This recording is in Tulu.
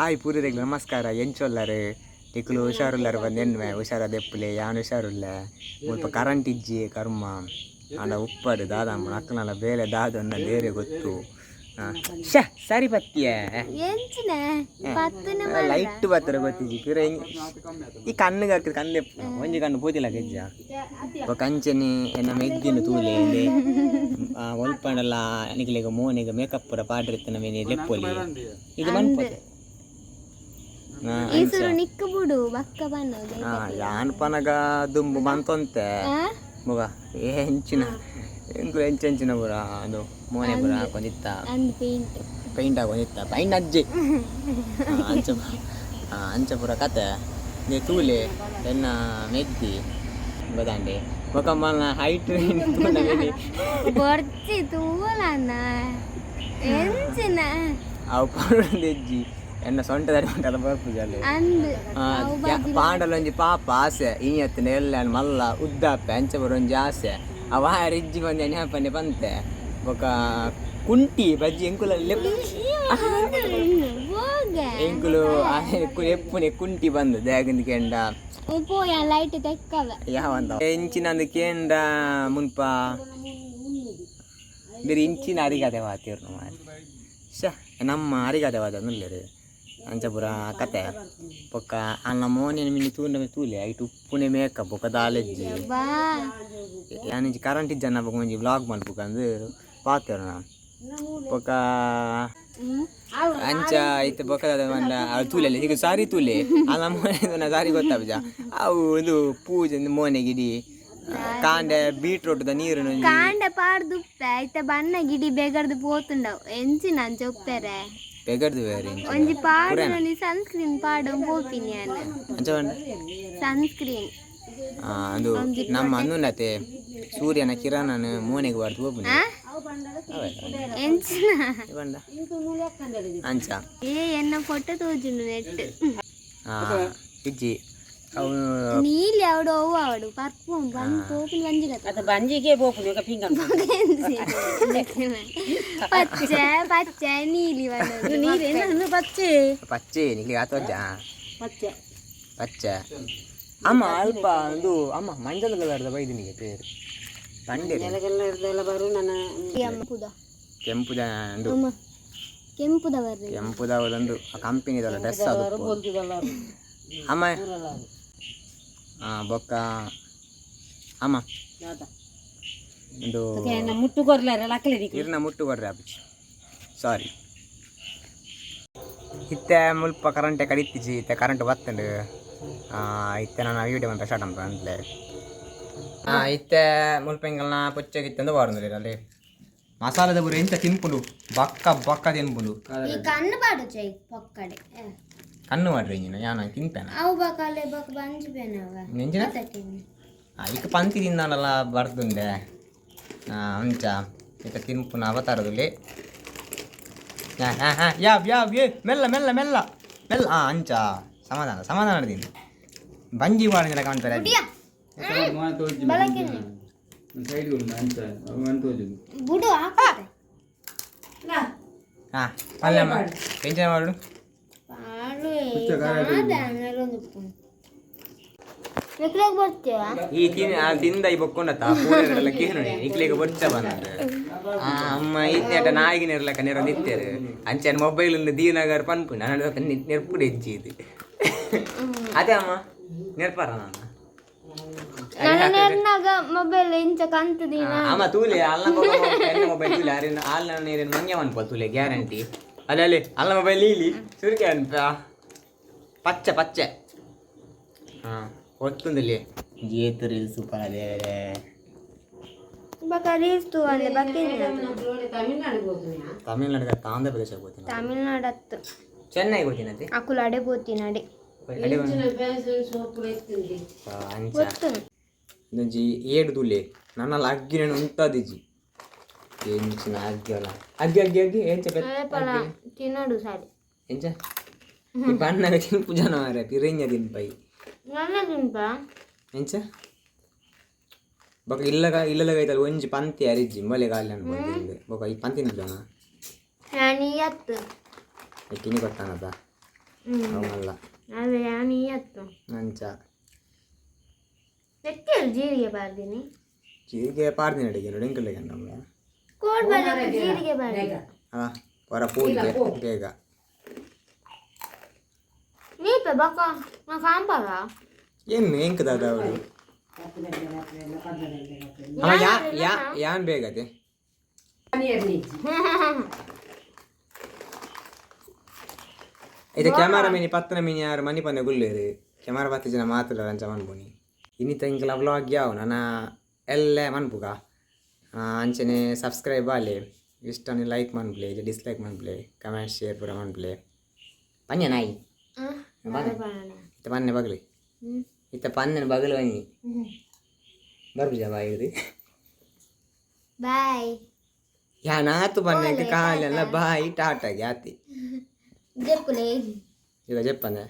ಆಯ್ ಪೂರೆರೆಗ್ ನಮಸ್ಕಾರ. ಎಂಚೊಲ್ಲರು ನಿಕುಲು? ಹುಷಾರುಲ್ಲರು ಬಂದು ಎನ್ನುವೆ. ಹುಷಾರಾದ ಎಪ್ಪುಲೆ. ಯಾನ್ ಹುಷಾರುಲ್ಲೆ. ಮುಲ್ಪ ಕರೆಂಟ್ ಇಜ್ಜಿ ಕರ್ಮ. ಆಂಡ ಉಪ್ಪಡು ದಾದ ಅಕ್ಕನಲ್ಲ ಬೇಲೆ ದಾದ ಬೇರೆ ಗೊತ್ತು. ಶ ಸರಿ ಪತ್ತಿಯೇ. ಎಂಚಿನ ಪತ್ತುನ? ಲೈಟ್ ಬತ್ತರ ಗೊತ್ತಿಜ್ಜಿ ಪಿರ. ಈ ಕಣ್ಣು ಹಾಕಿದ ಕಣ್ಣು ಒಂಜಿ ಕಣ್ಣು ಪೋತಿಲ್ಲ ಗೆಜ್ಜ. ಬೊಕ ಅಂಚನೆ ಎನ್ನ ಮೆಗ್ಗಿನ ತೂಲೆ. ಒಲ್ಪಂಡಲ ನಿಕ್ಲೆಗ್ ಮೋನೆಗ್ ಮೇಕಪ್ ಪೂರ ಪಾಡ್ರಿತ್ತಿನ ಮಿನಿ ಲೆಪ್ಪೊಲಿ. ಇದು ಮನ್ಪೊತೆ. ಈ ಸುರು ನಿಕ್ಕು ಬುಡು, ಬಕ್ಕ ಬನ್ನೋದು. ಯಾನ್ ಪನಗ ದುಂಬು ಮಂತೊಂತೆ. ಮುಗ ಎಂಚಿನ ಎಂಕುಲು ಎಂಚೆಂಚಿನ ಪೂರ ಅದು ಮೋನೆ ಪೂರ ಹಾಕೊಂಡಿತ್ತ. ಅಂದ್, ಪೇಂಟ್. ಪೈಂಟ್ ಹಾಕೊಂಡಿತ್ತ, ಪೈಂಟ್ ಅಜ್ಜಿ. ಅಂಚ ಅಂಚ ಪೂರ ಕತೆ. ನೇ ತೂಲೆ, ಎನ್ನ ಮೆಗ್ದಿ ಗೊತ್ತಾಂಡೆ. ಬೊಕ ಮಲ್ಲ ಹೈಟ್. ಬೊರ್ಚಿ ತೂವಲನ್ನ, ಎಂಚಿನ? ಅವು ಪೌಡರ್ ಎನ್ನ ಸೊಂಟದ ಉಂಟಲ್ಲ ಬರ್ಪುಜಲ್ಲಿ. ಅಂದ್. ಪಾಂಡಲ ಒಂಜಿ ಪಾಪ ಆಸೆ. ಇನಿ ಅತ್ತಿನ ಎಲ್ಲ ಮಲ್ಲ ಉದ್ದಾಪೆ ಅಂಚ ಪೂರ ಒಂಜಿ ಆಸೆ. ಅವ ರಿಜ್ಜಿ ಬಂದು ನೆನಪನ್ನೆ ಪಂತೆ. ಬೊಕ ಕುಂಟಿ ಬಜ್ಜಿ ಎಂಕುಲ. ಹೋಗ. ಎಂಕುಲು ಎಪ್ಪುನೆ ಕುಂಟಿ ಬಂದು ದ್ಯಾಗಂದು ಕೆಂಡ. ಪೋಯ, ಲೈಟ್ ತೆಕ್ಕವ. ಯಾವಂತ ಎಂಚಿನಂದು ಕೇಂಡ. ಮುನ್ಪ ಬೇರೆ ಇಂಚಿನ ಅರಿಗದೆ ವಾತಿರ್ನು ಮಾರಿ. ಶ ನಮ್ಮ ಅರಿಗದೆ ವಾದ ನುಲ್ಲೆರು. ಅಂಚ ಪೂರ ಕತೆ. ಬೊಕ್ಕ ಅಲ್ಲ ಮೋನಿನ ಮಿನಿ ತೂಂಡ ತೂಲೆ, ಐಟ್ ಉಪ್ಪುನೆ ಮೇಕಪ್ ಬೊಕ್ಕ ದಾಲೆಜ್ಜಿ. ಬಾ. ಯಾನಿಂಚಿ ಕರೆಂಟ್ ಇಜ್ಜನ್ನ. ಬೊಕ ಒಂಜಿ ವ್ಲಾಗ್ ಮಲ್ಪುಕಂದು ಪಾತೆರ. ಬೊಕ್ಕ ಅಂಚ ಇತ್ತೆ ಬೊಕ್ಕ ಪಂಡ ಅವು ತೂಲೆ, ಈಗ ಸಾರಿ ತೂಲೆ. ಅಲ್ಲ ಮೋನೆ ಸಾರಿ ಗೊತ್ತಾಪುಜ. ಅವು ಇದು ಪೂಜೆ ಮೋನೆಗಿಡಿ ಕಾಂಡೆ ಬೀಟ್ರೋಟ್ದ ನೀರು. ಕಾಂಡ ಪಾಡ್ದು ಉಪ್ಪೆ. ಐತ ಬಣ್ಣ ಗಿಡಿ ಬೇಗರ್ದು ಪೋತುಂಡವು. ಎಂಚಿನ ಅಂಚ ಉಪ್ಪೆರೆ? ಬೆಗರ್ದು ಬೇರೆ. ಒಂಜಿ ಪಾಡು ಸನ್ಸ್ಕ್ರೀನ್ ಪಾಡು ಪೋಪಿನಿ ಯಾನ್. ಅಂಚ ಪಂಡ? ಸನ್ಸ್ಕ್ರೀನ್. ಅದು ನಮ್ಮ ಅನ್ನುಂಡತೆ, ಸೂರ್ಯನ ಕಿರಣನ ಮೋನೆಗೆ ಬಾರ್ದು ಪೋಪುನಿ. ಎಂಚಿನ? ಪಂಡ ಅಂಚ. ಏ, ಎನ್ನ ಫೋಟೋ ತೋಜುಂಡು ನೆಟ್. ಇಜ್ಜಿ ಅವು. ನೀಲಿ ಅವಡು, ಅವು ಅವಡು ಪರ್ಪು ಬಂದು ಪೋಪಿನ ಬಂಜಿಗ. ಅದು ಬಂಜಿಗೆ ಪೋಪುನು ಈಗ ಫಿಂಗರ್. ಪಚ್ಚೆ ಪಚ್ಚೆ ನೀಲಿ ಬಣ್ಣದ. ನೀರು ಎನ್ನ ಪಚ್ಚೆ? ಪಚ್ಚೆ ನಿಕ್ಲಿಗೆ ಆತೋಜ. ಪಚ್ಚೆ. ಪಚ್ಚೆ ಅಮ್ಮ ಅಲ್ಪ ಅದು ಅಮ್ಮ ಮಂಜಲ್ ಕಲರ್ದ ಬೈದಿನಿಗೆ ಪೇರು ಪಂಡೇರಿ. ಎಲ್ಲ ಬರು ನನ್ನ. ಕೆಂಪುದ. ಕೆಂಪುದ ಅಂದು. ಅಮ್ಮ, ಕೆಂಪುದ ಬರ್ರಿ. ಕೆಂಪುದ ಒಂದು ಆ ಕಂಪನಿದಲ್ಲ ಡ್ರೆಸ್ ಅದು ಅಮ್ಮ. ಬೊಕ್ಕ ಅಮ್ಮ ಒಂದು ಮುಟ್ಟು ಕೊರ್ಲಾರ ಲಕ್ಕಲೆ. ಇರ್ನ ಮುಟ್ಟು ಕೊಡ್ರಿ ಅಪ್ಪಾಜಿ. ಸಾರಿ, ಇತ್ತೆ ಮುಲ್ಪ ಕರೆಂಟೆ ಕಡಿತಿಜಿ. ಇತ್ತೆ ಕರೆಂಟ್ ಬತ್ತಂಡು. ಇತ್ತೆ ನಾನು ವೀಡಿಯೋ ಮಂತ ಸ್ಟಾರ್ಟ್ ಅಂತ ಅಂತಲೇ. ಇತ್ತೆ ಮುಲ್ಪ ಎಂಕಲ್ನ ಪೊಚ್ಚಗಿತ್ತಂದು ಬಾರ್ದು ಅಲ್ಲಿ ಮಸಾಲದ ಪೂರ ಎಂಚ ತಿನ್ಪುಂಡು, ಬಕ್ಕ ಬಕ್ಕ ತಿನ್ಪುಂಡು. ಈ ಕಣ್ಣು ಪಾಡು ಚೈ ಪೊಕ್ಕಡೆ. ಕಣ್ಣು ಮಾಡ್ರಿ ಇಂಜಿನ ಯಾನ ತಿನ್ಪೇನ. ಅವು ಬಕಾಲೆ ಬಕ ಬಂಜಿ ಬೇನವ. ನೆಂಜಿನ ಇಕ್ಕ ಪಂತಿ ತಿಂದಾನಲ್ಲ ಬರ್ದುಂಡೆ. ಅಂಚ ಇತ್ತ ತಿನ್ಪುನ ಅವತಾರದಲ್ಲಿ. ಹಾಂ ಹಾಂ ಹಾಂ ಯಾವ ಯಾವ ಏ ಮೆಲ್ಲ ಮೆಲ್ಲ ಮೆಲ್ಲ ಮೆಲ್ಲ. ಅಂಚ ಸಮಾಧಾನ ಸಮಾಧಾನ ತಿಂದು ಬಂಜಿ ಬಾಳಿನ ಕಾಣ್ತಾರೆ. ಬುಡು. ಹಾಂ ಪಲ್ಯಮ್ಮ ಎಂಚ ಮಾಡು. ಬರ್ತೀವ. ಈ ತಿನ್ ತಿಂದ ಈ ಬೊಕ್ಕೊಂಡತ್ತ ಪೂರೆಲ್ಲ ಕೇನು ಇಕ್ಲೆಗ್ ಬೊಚ್ಚ ಬಂದ. ಅಮ್ಮ ಇತ್ನೇಟ ನಾಯಿಗೆ ನೆರ್ಲಕ್ಕ ನೆರ ನಿತ್ತೇರು. ಅಂಚೆ ಮೊಬೈಲ್ ದೀನಗರ್ ಪನ್ಪು ನಾನು ನೆರ್ಪುಡು ಹೆಜ್ಜಿ ಇದು. ಅದೇ ಅಮ್ಮ ನೆರ್ಪಾರ ನಾನು. ನೆರ್ನಾಗ ಮೊಬೈಲ್ ಇಂಚ ಕಂತದಿನ. ಅಮ್ಮ ತೂಲೆ ಅಲ್ಲ ಮೊಬೈಲ್ ತೂಲೆ. ಅರಿನ ಆಲ್ನ ನೀರಿನ ಮಂಗೆ ಮನ್ಪ ತೂಲೆ ಗ್ಯಾರಂಟಿ. ಅಲ್ಲೇ ಅಲ್ಲಿ ಅಲ್ಲ ಮೊಬೈಲ್ ಇಲ್ಲಿ ಸುರಿಕೆ ಅನ್ಪ. ಪಚ್ಚೆ ಪಚ್ಚೆ. ಹಾಂ ಒತ್ತುಂದಿಲ್ಲಿ ಜೇತು ರೀಲ್ಸ್ ಸೂಪರ್ ಅದೇ. ಬಕ ರೀಲ್ಸ್ ತೂವಂದೆ ಬಕ್ಕಿನ. ತಮಿಳ್ನಾಡಿಗೆ ಆಂಧ್ರ ಪ್ರದೇಶ ಹೋಗ್ತೀನಿ. ತಮಿಳ್ನಾಡು ಹತ್ತು. ಚೆನ್ನೈಗೆ ಹೋಗ್ತೀನಂತೆ. ಅಕುಲು ಅಡೆ ಪೋತೀನಿ ಅಡೆ. ಅಂಚ. ಗೊತ್ತು. ಒಂಜಿ ಏಡು ತೂಲೆ ನನ್ನಲ್ಲಿ ಅಗ್ಗಿನ ಉಂಟಾದಿಜಿ. ಎಂಚಿನ ಅಗ್ಗಿಯಲ್ಲ ಅಗ್ಗಿ ಅಗ್ಗಿ ಅಗ್ಗಿ ಎಂಚ. ತಿನ್ನೋಡು ಸಾರಿ. ಎಂಚ ಈ ಬಣ್ಣಗ ತಿನ್ಪು ಜನ ಮಾರ್ರೆ ಪಿರಿಂಜ ತಿನ್ಪೈ. ನನ್ನ ತಿನ್ಪ. ಎಂಚ ಬೊಕ ಇಲ್ಲಗ ಇಲ್ಲದ ಐತಲ್ಲ ಒಂಜಿ ಪಂತಿ ಅರಿಜ್ಜಿ ಮೊಲೆ ಗಾಲಿ ಅನ್ಬೋದು. ಬೊಕ ಈ ಪಂತಿ ಜನ. ನಾನು ಎತ್ತು. ಕಿನಿ ಗೊತ್ತಾನದ. ಅವು ಮಲ್ಲ. ಅದೇ ಯಾನ್ ಅತ್ತು. ಅಂಚ. ತೆಕ್ಕೆಲ್ ಜೀರಿಗೆ ಬಾರ್ದಿನಿ. ಜೀರಿಗೆ ಪಾರ್ದಿನ ಅಡಿಗೆ ನೋಡಿ ಎಂಕಲ್ಲ ನಮ್ಮ. ಕೋಡ್ ಬಲ್ಲ ಜೀರಿಗೆ ಬಾರ್ದಿ. ಆ ಹೊರ ಪೂಜೆ ಬೇಗ. ನೀಪೆ ಬಕ ನಾ ಕಾಂಪಾಗ. ಏನು ಎಂಕ್ ದಾದ ಅವರು ಅವ ಯಾ ಯಾ ಯಾನ್ ಬೇಗತೆ. ಇದು ಕ್ಯಾಮರಾ ಮಿನಿ ಪತ್ತನ ಮಿನಿ ಯಾರು ಮನಿ ಪಂದೆ ಗುಲ್ಲೇರು ಕ್ಯಾಮರಾ ಪತ್ತಿ ಜನ ಮಾತ್ರ ಅಂಚ ಮನ್ಪುನಿ. ಇನ್ನಿತ ಇಂಕಲ ವ್ಲಾಗ್ ಯಾವು ನನ ಎಲ್ಲೆ ಮನ್ಪುಗ. ಅಂಚನೆ ಸಬ್ಸ್ಕ್ರೈಬ್ ಆಲೆ, ಇಷ್ಟನಿ ಲೈಕ್ ಮನ್ಪುಲೆ, ಡಿಸ್ಲೈಕ್ ಮನ್ಪುಲೆ, ಕಮೆಂಟ್ ಶೇರ್ ಪೂರ ಮನ್ಪುಲೆ. ಪನ್ಯ ನಾಯಿ ಇತ್ತ ಪನ್ನೆ ಬಗಲಿ ಇತ್ತ ಪನ್ನೆ ಬಗಲು ಬನ್ನಿ ಬರ್ಪುಜ ಬಾಯಿದು. ಬಾಯ್. ಯಾ ನಾತು ಪನ್ನೆಗೆ ಕಾಲೆಲ್ಲ ಬಾಯಿ ಟಾಟಾಗೆ ಆತಿ. ಜೆಪ್ಪುಲೆ. ಈಗ ಜೆಪ್ಪಂದೆ.